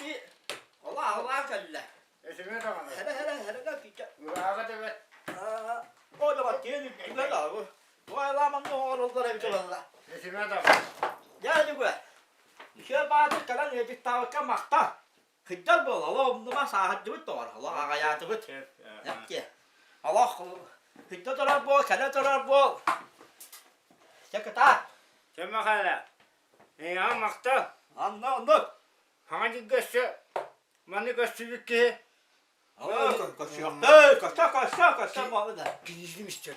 дии олох аһылаан кэллэ. Этимэ даҕаны. Хэрэ хэрэ хэрэ да кичэ. Ырааҕа дэбэт. О да киэн үтүгэ да бу. Бу айламанны оҥороллор эбит олалла. Этимэ даҕаны. Дьэ дьүгэ. Үчүгэй баатыр кэлэн ыалдьыттаабыкка махтал. Кырдьар буол, олох умнума сааһырдыбыт доҕор, олох аҕайаатыбыт. Эптиэ. Олох кырдьа турар буол, кэлэ турар буол. Чэ кытаат. Чэ Михайло, эйиэхэ махтал. Анна оннук. Хаҥа дьылга өссө маны көрсүбүт киһи Көрсүөхтэй, көрсө, көрсө, көрсө буолла да. Кинизим истэр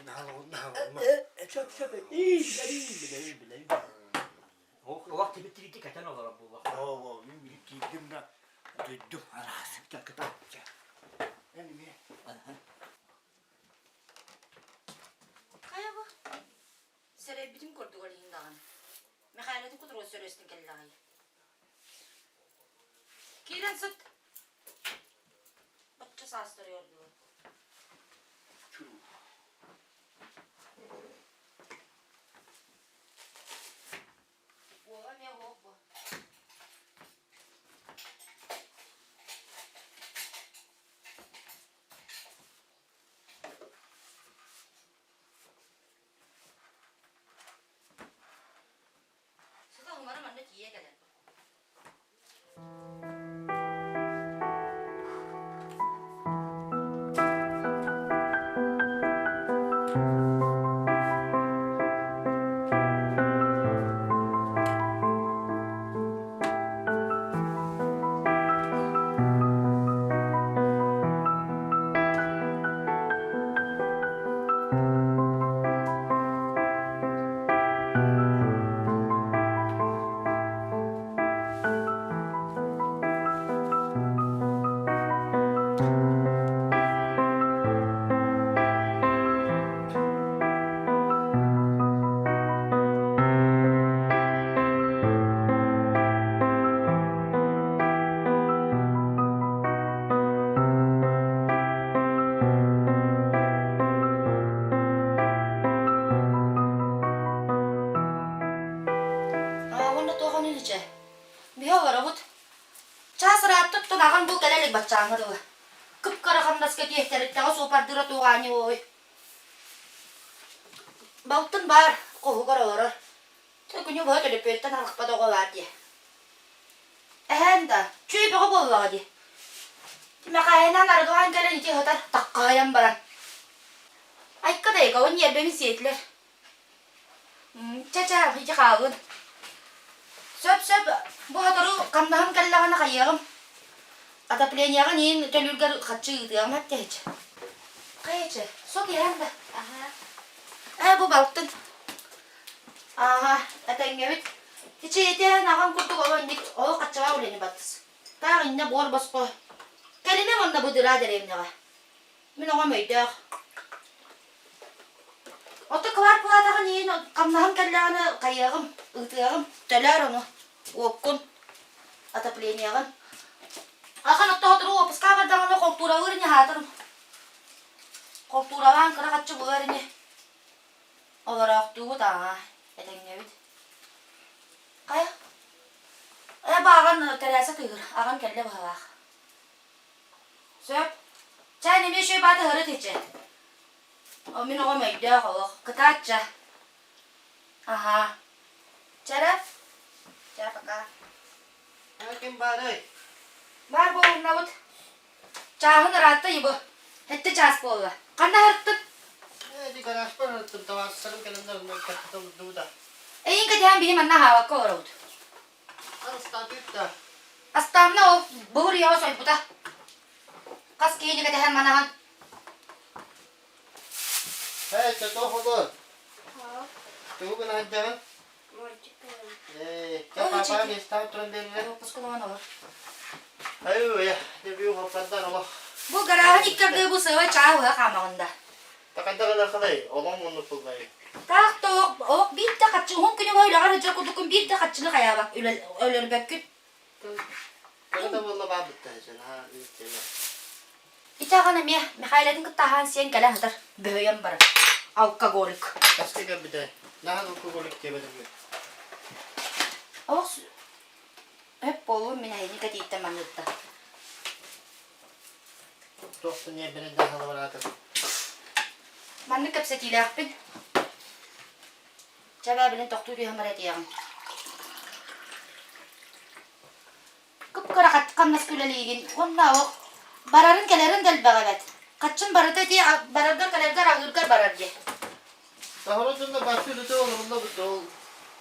Сөп, сөп, ии, билэбин, билэбин, билэбин. Олох тибит-тибити кэтэн олорор буоллах. Оо, мин били киирдим да дойдум Араас, кытаат. Эн эмиэ. Хайа бу? Сэрэйбитим курдук ол иһин даҕаны. Мэхээлэтин кутуругун сөрүөстэн кэллэҕэй. Киирэн сыт. Бачча саастарыгар дуо? Уола эмиэ уох бу. Сыта уҥара манна тиийэ кэлэр. Уонна туох ону чэ? Биһи олоробут. Чаас ыраатта оттон аҕам бу кэлэ илик баччааҥҥа дылы. Кып-кыра хамнаска тиэхтэриттээҕи суоппардыыра туох аанньа буолуой? Балтын баар, хоһугар олорор. Күнү быһа төлөпүөнтэн арахпат оҕо баар дии. Эһээн да, чүүй бөҕө буоллаҕа дии. Мэхээһинэн арыгылаан кэлэн ити ыһытар, таккаһыйан баран. Айка да айка, ол ньиэрбэбин сиэтилэр. Чэ-чэ, ити хааллын. Сөп-сөп, бу сотору хамнаһым кэллэҕинэ хайыаҕым. Отоплениеҕын иин төлүүргэр харчы ыытыаҕым эптэһич. Хайа-чэ, сок иһэн да. Ээ, бу балтын. Ааһа, этэҥҥэбит. Ичи итиэн аҕам курдук ол инник ол хаччаҕа үлэни баттыс. Таах иннэ буор босхо. Кэлимэ уонна быдыраа дэриэбинэҕэ. Мин оҕом өйдөөх. Ото кварплатаҕын иин хамнаһым кэллэҕинэ хайыаҕым, ыытыаҕым, төлөөр ону, уоккун, отоплениеҕын. Ахан отто сотору уоппускаҕа бардаҕына холтууралыыр ини аһаатарым. Холтууралаан кыра хаччы булар ини. Олороохтуубут ааҕа, этэҥҥэбит. Хайа? Ээ, бу аҕан тэрээсэ тыыһыр, аҕан кэллэ быһалаах. Сөп. Чэ, эмиэ үчүгэй баата ыһырыт ичи. О, мин оҕом өйдөөх олох. Кытаат чэ. Аһаа. Чэ эрэ. Чэ, пока. Ким баарый? Баар буолумнабыт. Чааһын ыраатта ибо. Сэттэ чаас буолла. Ханна аһарттын? Ээ, ити гаражпар аһарттым, табаарыстарым кэлэннэр онно кэпсэтэ олордубут да. Эйин кэтэһэн биһи манна аһаабакка олоробут. Астаатыыт да. Астаамна ол былыр үйэҕэ сойбута. Хас киһини кэтэһэн манаһан. Эй, тотох олор. Тугу гына сылдьаҕын? Ээ, чэ, папа, миэстэҕэ туран биэрдэ. Выпускалаан олор. Ай, дебю хоппардан олох. Бу гарааһын икки бу сыабай чаа ыһа хаамаҕын да. Такайда гына олом муннук буллай. Таах тоох, олох биир да хаччы уһун күнү быһа үлэҕэр сылдьар курдуккун биир да хаччыны хайаабак өлөрбөккүн. Кыра да буолла баабытта наһаа үчүгэй. Ити аҕан эмиэ Михайлатын кытта аһаан сиэн кэлэн сытар, бөһүйэн барар. Алкоголик. Таска кэлбитэ. Наһаа алкоголик диэбэтим. Олох Өп буолуом мин эһини кэтииттэн маныытта. Туох да ньиэрбинэн халабараатын. Маннык кэпсэтиилээхпин. Чэ бээ, билин тохтуу түһэн баран этиэҕим. Кып-кыра хамнаска үлэлиигин уонна ол барарын-кэлэрин да элбэх эбээт. Хаччын барыта ити бараргар-кэлэргэр аһыыргар барар дии. Таһара дьонно бааччы үлэтэ олорулла быта ол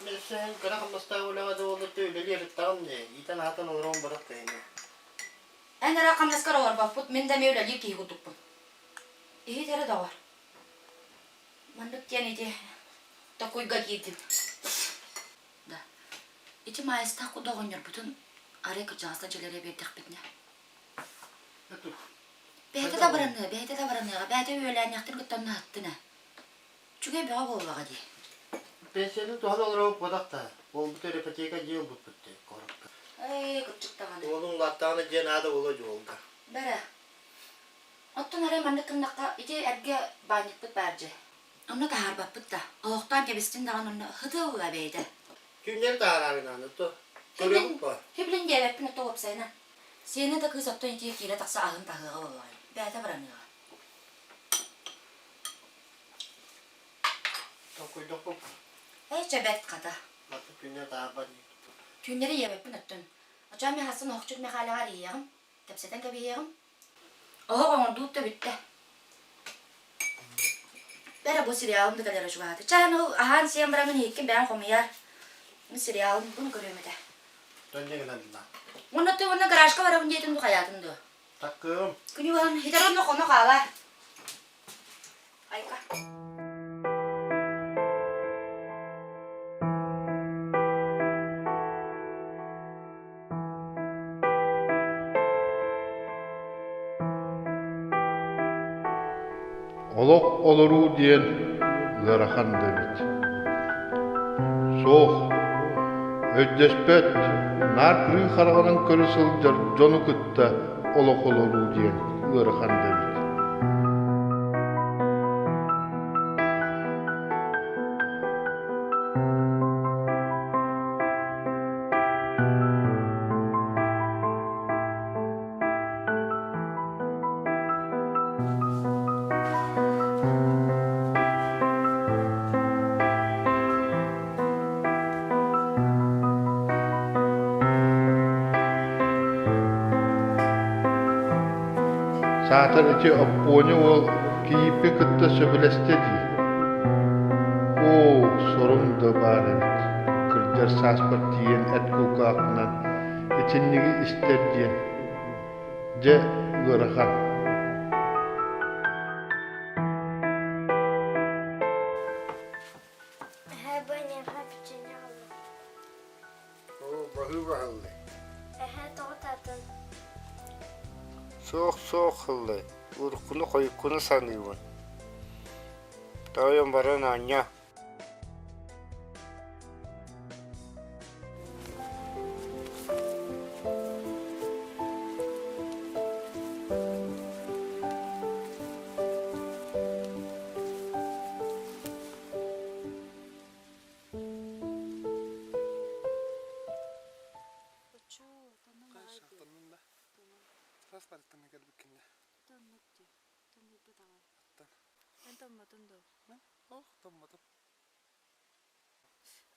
мин өссө кыра хамнастаах үлэҕэ да буоллар үлэлиир ыттаҕым дии иитэн-аһатан олорон барах киһини. Эн эрэ хамнаскар олорбоппут, мин да эмиэ үлэлиир киһи курдукпун. Иһит эрэ доҕор. Маннык диэн ити токуйга киирдим. Да. Ити маайыстаах курдук оҕонньорбутун арай кырдьаҕаста дьиэлэрэ биэрдэхпитинэ. Бэйэтэ да абыраныа, бэйэтэ да абыраныаҕа, бэйэтэ үөлээнньэхтин кытта онно аһаттын ээ. Үчүгэй бөҕө буоллаҕа дии. Пенсияны туһан олоробут буолах да, буолбут ипотека дьиэ ылбыппыт дии куоракка. Эй, кырдьык даҕаны. Уолуҥ улааттаҕына дьиэ наада буолуо дьуолга. Бэрэ. Оттон арай маннык гыннахха, ити эргэ баанньыкпыт баар дьэ. Онно таһаарбаппыт да. Оһохтоон кэбистин даҕаны онно һытыы ылла бэйэтэ. Түүннэри таһаараарыҥ аны то. Көрүөҕүм ба. Хиблин диэбэппин отто уопсайынан. Сиэнэ да кыыс оттон итии киирэ тахса аһын таһыаҕа буоллаҕай. Бэйэтэ бараныаҕа. Толкуйдохпут. Ээ чэбэт хата. Маты түүннэри таһаарбат дии. Түүннэри ийэбэппин оттон. Очоон мин хассын оһохчут Михайлаҕа эрийиэҕим. Кэпсэтэн кэбиһиэҕим. Оһох оҥордуут да бүттэ. Бэрэ бу сериалым да кэлэрэ чугаһаата. Чэ, аны аһаан-сиэн бараммын иһиккин бэйэҥ хомуйаар. Мин сериалым бун көрүөм этэ. Төннө гынан дила. Уонна ты уонна гаражка барабын диэтин ду хайаатын дуо? Таккым. Күнү баһын хитер онно хоно хаала. Айка. Олох олоруу диэн ыарахан да эбит. Суох, өйдөспөт, наар кырыы хараҕынан көрө сылдьар дьону кытта олох олоруу диэн ыарахан да эбит. Саатар ити Оппуонньа уол кийииппин кытта сөбүлэстэ дии. Оо, сорум да баар эбит, кырдьар сааспар тиийэн эт кулгаахпынан итинниги истэр диэн. Дьэ, ыарахан. Эһээ бу эйиэхэ печенье аҕаллым. Оо, баһыыба аһыллай. Эһээ тоҕо таатын? Суох-суох ыллай, уруккуну-хойуккуну саныыбын. Тоойон баран оонньоо.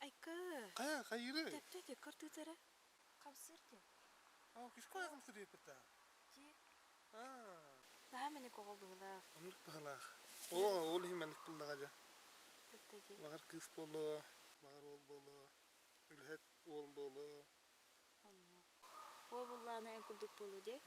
Айка, Хайа, хайыры? тэптэ кыртыытара хамсыыр диэн. Аа, кишкой хамсыр диэппит Дии. Аа, Наһаа мэник оҕо быһыылаах. оннук быһыылаах. Оо, ол иһин мэник буллаҕа дьэ. Тэптэ дии. Баҕар кыыс буолуо, баҕар уол буолуо, үлэһит уол буолуо. Оннук. Уол буллаҕына эн курдук буолуо дии.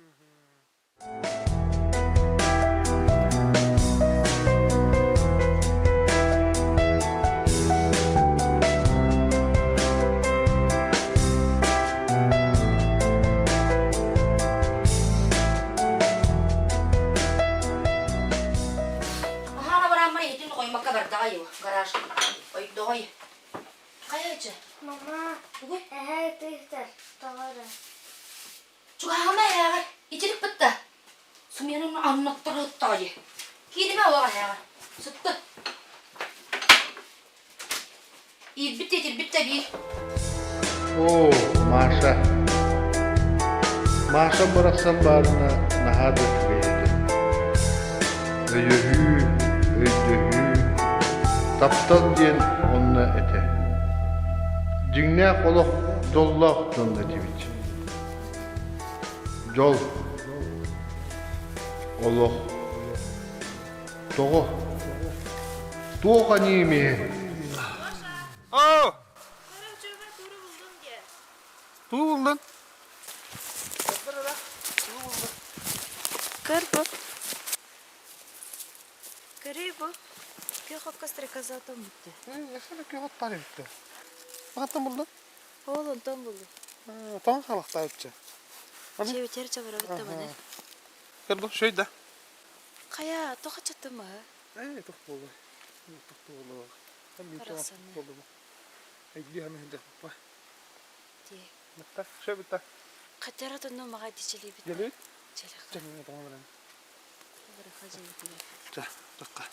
Аһаана барааммар иһитин хоймакка бардаҕа юу, гараж. Ойдоҕой. Хайа Мама, Тугуй? эһээ ытыктар, тоҕо эрэ. Чугаһаама эһээҕэр, итирик бытта. Сумьянын аннаттара ыттаҕа дии. Кииримэ олох эһээҕэр. Сытты. Иирбит да итирбит да биир. Оо, Маша. Маша барахсан баарына наһаа да үчүгэй этэ. Өйөһүү, өйдөһүү, таптал диэн онно этэ. Дьиҥнээх олох дьоллоох дьон этибит. Дьол, олох, тоҕо? Туох аньыым иһин? Оо! Тугу буллун? Көр бу. Көрүй бу. Күөх окко стрекоза бүттү. Ясана күөх от бар эбит. Хантан булдun? Ол онтон булду. Тоҥ халахтаабытча. Чэбитер чабарабыт табаны. Көр бу, шөй да. Хайа, тоха чаттым аһы? Ээ, тох буолу. Тох буолу. Барахсаны. Буолу. Эйдии ханы хыдьаппа. Дии. Мытта, шөй бытта. Хатара тонну маға дичелибит. Делибит? Челеха. Чэ, тоҥ баран. Бараха дьиэбитигэр. Чэ, тахха.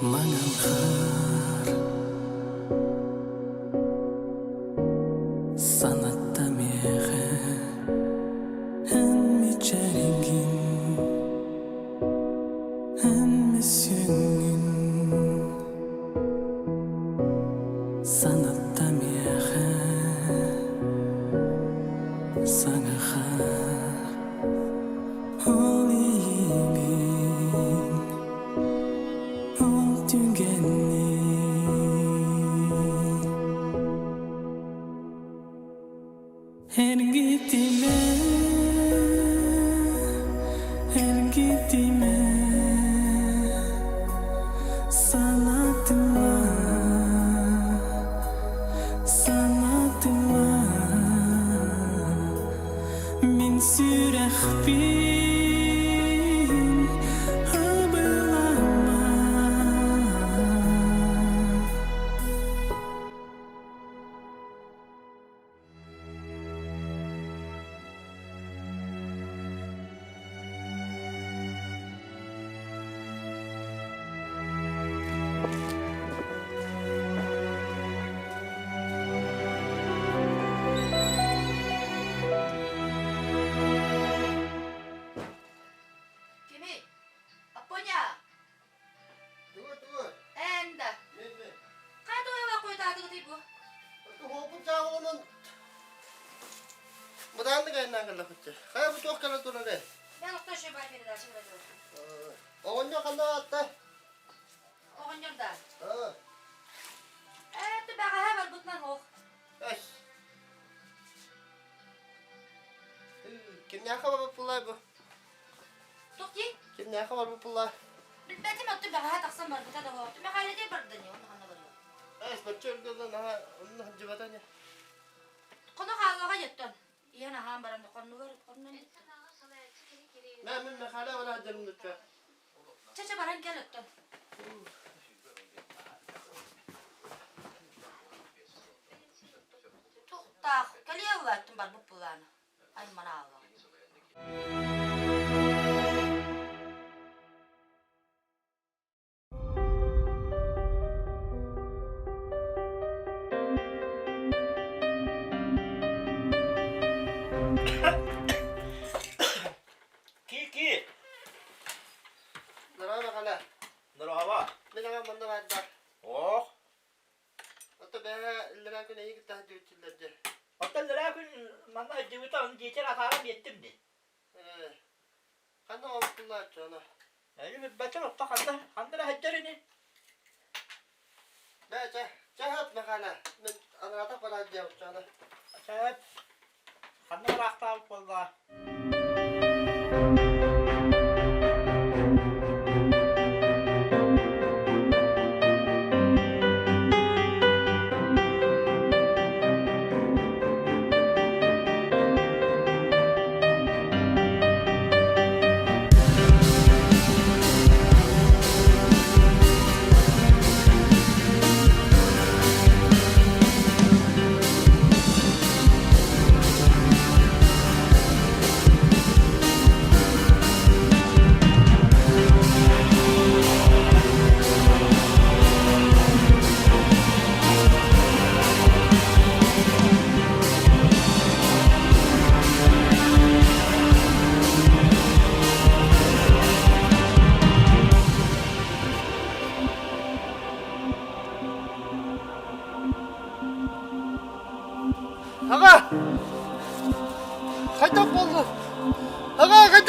Маҥан Санатта миэхэ эн мичээргин, эн мүсүҥҥүн Санатта миэхэ саҥа хаар Ол иэйиибин, ол түгэнин Эргитимэ, эргитимэ, санатыма, санатыма, мин сүрэхпин абылама. Кими? Аппоня! Тугу, тугу? Энда. Мен, мен. Хайа туйа куйтаатыгытый бу? Туһуоппут сааҕыланан бытааннык айаннаан кэллэхпитчэ. Хайа бу туох кэлэ турар ээ? Мен охто еще бай передача говорю. Оҕонньор ханна аатта? Оҕонньор да. Ээ, түбэҕэһэ барбытынан ох. Эс. Кимнээхэ барбыт бу? Туох дии? Кимнээхэ барбыт булла? Билбэтим отту бэҕэһээ тахсан барбыта да отту Мэхээлэтэ барда не онно ханна барыа. Эс, бачча өлгөлөн наһаа онно сылдьыбата не. Хоно хааллаҕа дьэттэн. Иһэн аһаан баран хоннугар хоннон. Мэ мин Мэхээлэ бара сылдьарым дучча. Чэ-чэ баран кэл оттон. Тухтаах кэлиэ улааттым барбыт булааны. Айманаалла. Ки-ки! Здорово, Мэхээлэ. Здорово! Мин аҕам манна баарда. Ох! Ото бэһэ иллэрээ күн эйигин таһырдьа үчүллэр дьэ. Оттон иллэрээ күн манна сылдьыбыта, ону дьиэтигэр атааран биэттим дии. Ээ, ханна оҥостуллааччы ону? Эйи билбэтим, отто ханна ханна эрэ сылдьар ини. Бээ, чэ, чэ хат Мэхээлэ, мин анаатах бараат диэбит аны. Чэ, ханна бараахтаабыт буолла?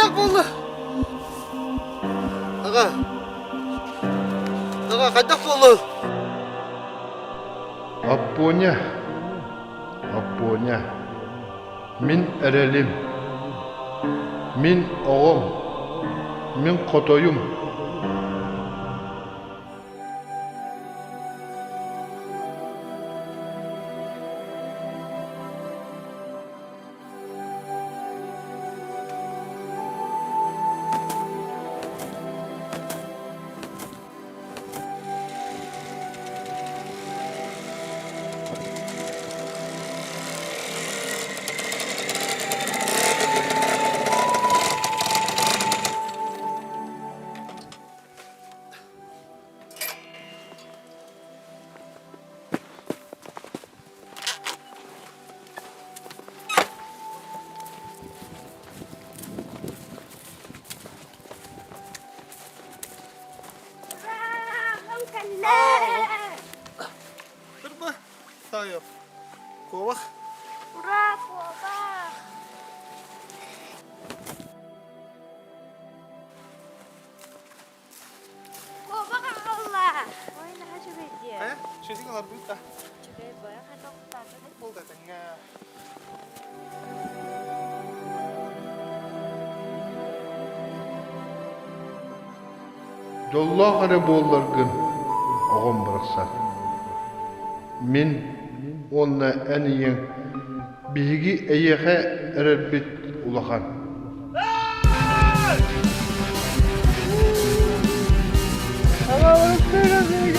Хайдах буолла? Аҕа. Аҕа, хайдах буолла? Аппоня, Аппоня, мин эрэлим, мин оҕом, мин хотойум. Турба, Тайо. Куобах. Ура, куобах! Куобах аҕалла! Ой, наһаа үчүгэй дии. Хайа, шөтүк аларбыт да. Үчүгэй бойа хайдах кутаатыгыт? Болды тэҥҥэ. Дьоллоох эрэ буолларгын, оҕом барахсан. Мин уонна эн ийэҥ биһиги эйиэхэ эрэрбит улахан. Аҕаларыттан